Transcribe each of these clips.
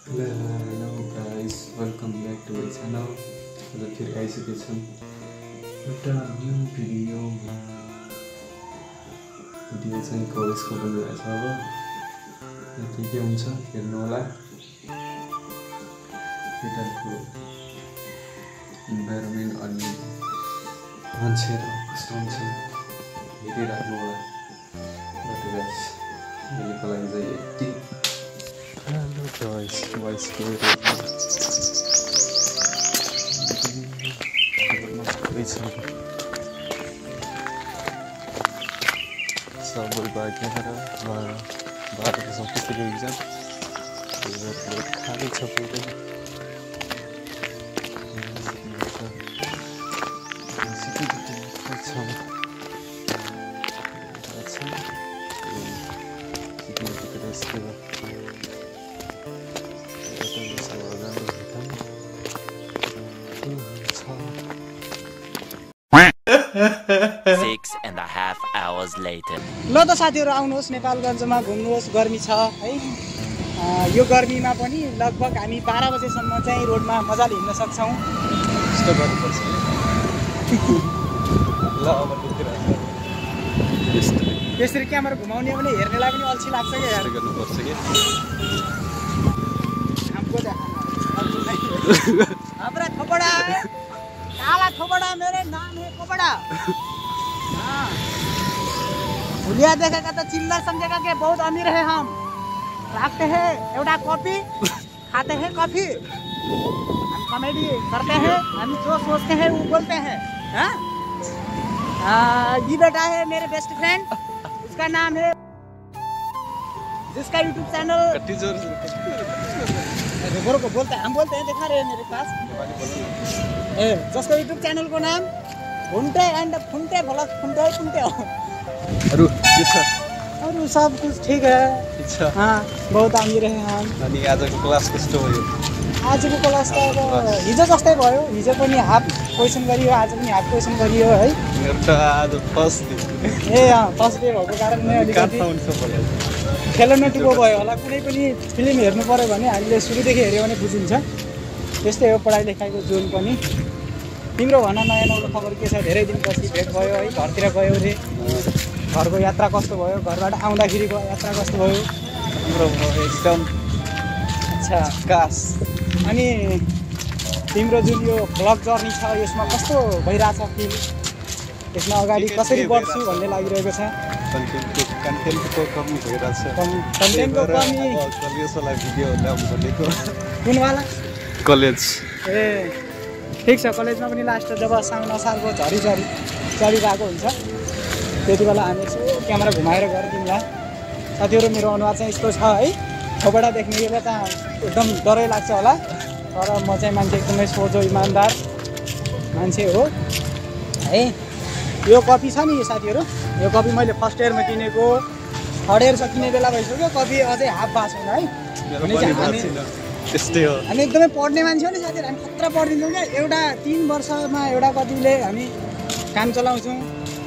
Hello guys, welcome back to my channel. आज फेरि आइसकेको छौँ एउटा न्यू भिडियो चाहिँ कलेजको बनिरहेछ। अब के हुन्छ हेर्नु होला। केटाको इन्भाइरोमेन्ट अनि मान्छेहरू कस्तो हुन्छ हेरिराख्नु होला। बट गाइस अहिलेको लागि चाहिँ यति। Hello guys, what's good? Sabır bagenera var. Bazı sohbet edeceğim. Böyle kahve çapında. Six and a half hours later. ल त साथीहरु आउनुहोस् नेपालगञ्जमा घुम्नुहोस्। गर्मी छ है। यो गर्मीमा पनि लगभग हामी 12 बजेसम्म चाहिँ रोडमा मजाले हिँड्न सक्छौं। यस्तो गर्नुपर्छ। ल अब त्यसरी क्यामेरा घुमाउने भने हेर्नेलाई पनि अल्छी लाग्छ के यार। गर्नुपर्छ के। हमको देखाना। हमरा खोपडा। काला खोपड़ा, मेरे नाम है खोपड़ा। हाँ, भुलिया देखेगा तो चिल्लर समझेगा कि बहुत अमीर है हम। रखते हैं एवढा कॉफी, खाते हैं कॉफी, हम कॉमेडी करते हैं, हम जो सोचते हैं वो बोलते हैं। हाँ, ये बेटा है मेरे बेस्ट फ्रेंड, उसका नाम है, जिसका यूट्यूब चैनल गोरो को बोलते हैं, हम बोलते हैं, दिखा रहे हैं मेरे पास। जिसका यूट्यूब चैनल को नाम फुंटे एंड फुंटे भला फुंटे हो। और सब कुछ ठीक है। अच्छा। हाँ, बहुत अमीर है हम। अनि आजको क्लास कस्तो भयो? आजको क्लास त हिजो जस्तै भयो। हिजो पनि हाफ क्वेसन गरियो, आज पनि हाफ क्वेसन गरियो है। मेरो त आज फर्स्ट डे। ए फर्स्ट डे भएको कारणले अलिकति खेलमेटुको भयो होला। कुनै पनि फिल्म हेर्नु पर्यो भने हामीले सुरुदेखि हेर्यो भने बुझिन्छ। त्यस्तै हो पढाइ लेखाइको जोन पनि। तिम्रो भन नयाँ नौलो खबर के छ? धेरै दिनपछि भेट भयो है। घरतिर गयो रे, घरको यात्रा कस्तो भयो? घरबाट आउँदाखेरिको यात्रा कस्तो भयो? हाम्रो एकदम अच्छा कास। अनि तिम्रो जुन यो ब्लग जर्नी छ यसमा कस्तो भइरहेछ फिल? यसमा अगाडि कसरी बढ्छु भन्ने लागिरहेको छ? कन्टेन्टको कमी भइरहेछ। कन्टेन्टको कमी। कलेजवाला भिडियो ल्याउनु भनेको। कुनवाला? कलेज। ए ठिक छ। कलेजमा पनि लास्ट जब साउन असारको चढिरहेको हुन्छ त्यति बेला हामी यसो क्यामेरा घुमाएर गरिदिउँला। साथीहरू मेरो अनुहार चाहिँ यस्तो छ है। खोपडा देख्ने बेला त एकदम डरै लाग्छ होला, तर म चाहिँ मान्छे एकदमै सोझो इमान्दार मान्छे हो है। यो कपी छ नि साथीहरू, यो कपी मैले फर्स्ट इयरमा किनेको। थर्ड इयर सकिने बेला भइसक्यो, कपी अझै हाफ भएको छैन है। त्यस्तै हो। हामी एकदमै पढ्ने मान्छे हो नि साथीहरू। हामी खतरा पढिदिन्छौँ क्या। एउटा 3 वर्षमा एउटा कतिले हामी काम चलाउँछौँ।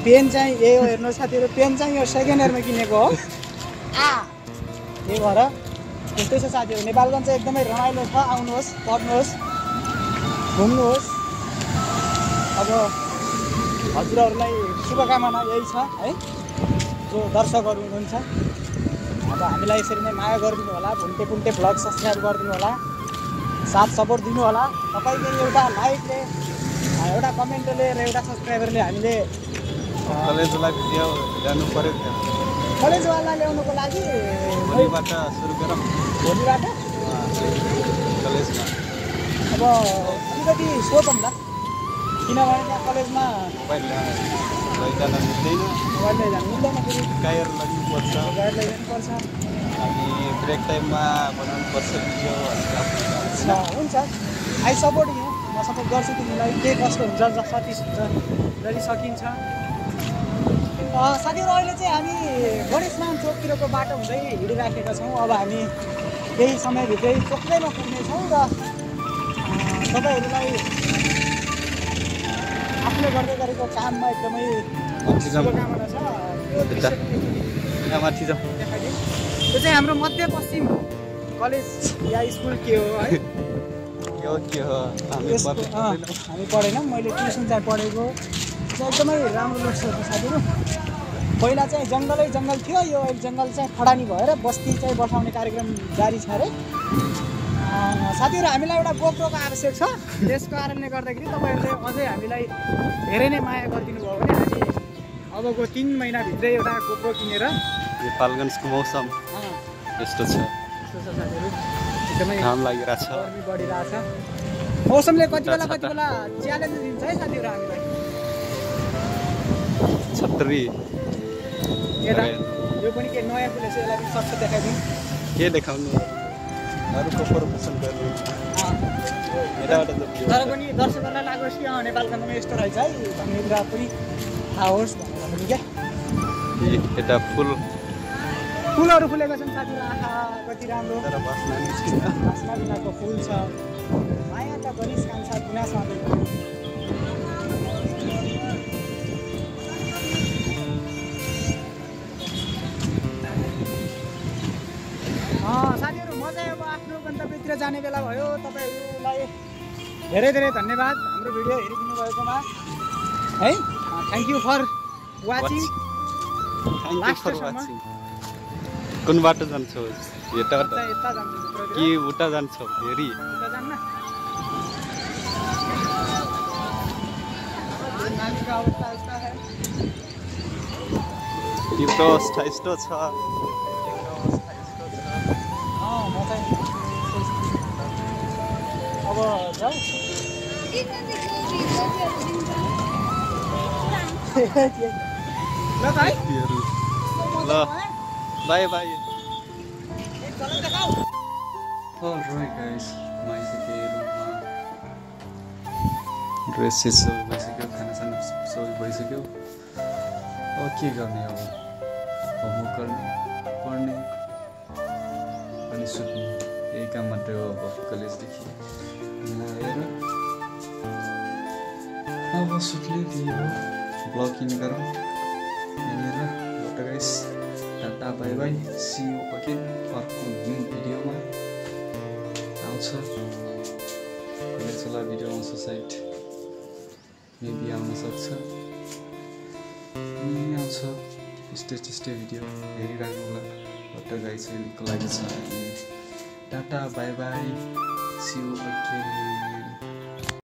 पेन चाहिँ यही हो हेर्नुहोस् साथीहरू, पेन चाहिँ यो सेकेन्ड इयरमा किनेको हो। त्यही भएर त्यस्तै छ साथीहरू। नेपालगञ्ज चाहिँ एकदमै रमाइलो छ। आउनुहोस्, पढ्नुहोस्, घुम्नुहोस्। अब हजुरहरूलाई शुभकामना यही छ है, जो दर्शकहरू हुनुहुन्छ। अब हामीलाई यसरी नै माया गरिदिनु होला। भुन्टे पुन्टे भ्लग सब्सक्राइब गरिदिनु होला, साथ सपोर्ट दिनु होला। तपाईँको एउटा लाइकले, एउटा कमेन्टले र एउटा सब्सक्राइबरले हामीले कलेजवाला भिडियो ल्याउनु पर्यो। कलेजवाला ल्याउनुको लागि भोलिबाट सुरु गरौँ। भोलिबाट कलेजमा अब अलिकति सोचौँ ल, किनभने त्यहाँ कलेजमा मोबाइल लैजान मिल्दैन। मोबाइल लैजानु मिल्दैन, फेरि गायर लग्नुपर्छ। गाडी लैजानुपर्छ। अनि ब्रेक टाइममा बनाउनुपर्छ भिडियो। हुन्छ, आई सपोर्ट यु, म सपोर्ट गर्छु तिमीलाई। के कस्तो हुन्छ, जति हुन्छ जति सकिन्छ। साथीहरू अहिले चाहिँ हामी गणेशमान चोकतिरको बाटो हुँदै हिँडिराखेका छौँ। अब हामी केही समयभित्रै चोकैमा पुग्नेछौँ र तपाईँहरूलाई आफूले गर्दै गरेको काममा एकदमै शुभकामना छ। माथि जाउँ। त्यो चाहिँ हाम्रो मध्यपश्चिम कलेज या स्कुल के हो है के हो हामी पढेनौँ मैले ट्युसन चाहिँ पढेको चाहिँ एकदमै राम्रो लाग्छ साथीहरू पहिला चाहिँ जङ्गल थियो यो अहिले जङ्गल चाहिँ खडानी भएर बस्ती चाहिँ बसाउने कार्यक्रम जारी छ अरे साथीहरू हामीलाई एउटा गोप्रोको आवश्यक छ त्यस कारणले गर्दाखेरि तपाईँहरूले अझै हामीलाई धेरै नै माया गरिदिनु भयो भने हामी अबको 3 महिनाभित्रै एउटा गोप्रो किनेर नेपालगञ्जको मौसम यस्तो छ साथीहरू एकदमै घाम लागिरहेछ गर्मी बढिरहेछ मौसमले कति बेला च्यालेन्ज दिन्छ है साथीहरू हामीलाई छतरी यता यो पनि के नयाँ खुलेछ यसलाई पनि सक्छ देखाइदिउँ के देखाउनु अरूको प्रमोसन गर्नु तर पनि दर्शकहरूलाई लागोस् कि नेपालगञ्जमा यस्तो रहेछ है भन्ने कुरा पनि थाहा होस् भनेर पनि क्या यता फुलहरू फुलेका छन् साथीहरू आँखा कति राम्रो बास्ना बिनाको फुल छ मायाका गणेश कान्छा गुनास माधव साथीहरू म चाहिँ अब आफ्नो गन्तव्यतिर जाने बेला भयो तपाईँहरूलाई धेरै धेरै धन्यवाद हाम्रो भिडियो हेरिदिनु भएकोमा है थ्याङ्क यू फर वाचिङ कुन बाटो जान्छौ यता जान्छु कि उता जान्छौ फेरि तिम्रो अवस्था यस्तो छ अब जाऊ ल by by Alright guys, dress सबै भइसक्यो खानासाना सबै भइसक्यो अब के गर्ने अब होमवर्क गर्ने पढ्ने अनि सुत्ने यही काम मात्रै हो अब कलेजदेखि मिलाएर अब सुत्ने त्यही हो ब्लगिङ गरौँ यहाँनिर एउटा guys tata bye bye see you again अर्को न्यू भिडियोमा आउँछ कहिले चला भिडियो आउँछ साइड मेबी आउन सक्छ आउँछ यस्तै भिडियो हेरिराख्नु होला एउटा गाइसको लागि छ tata bye bye see you again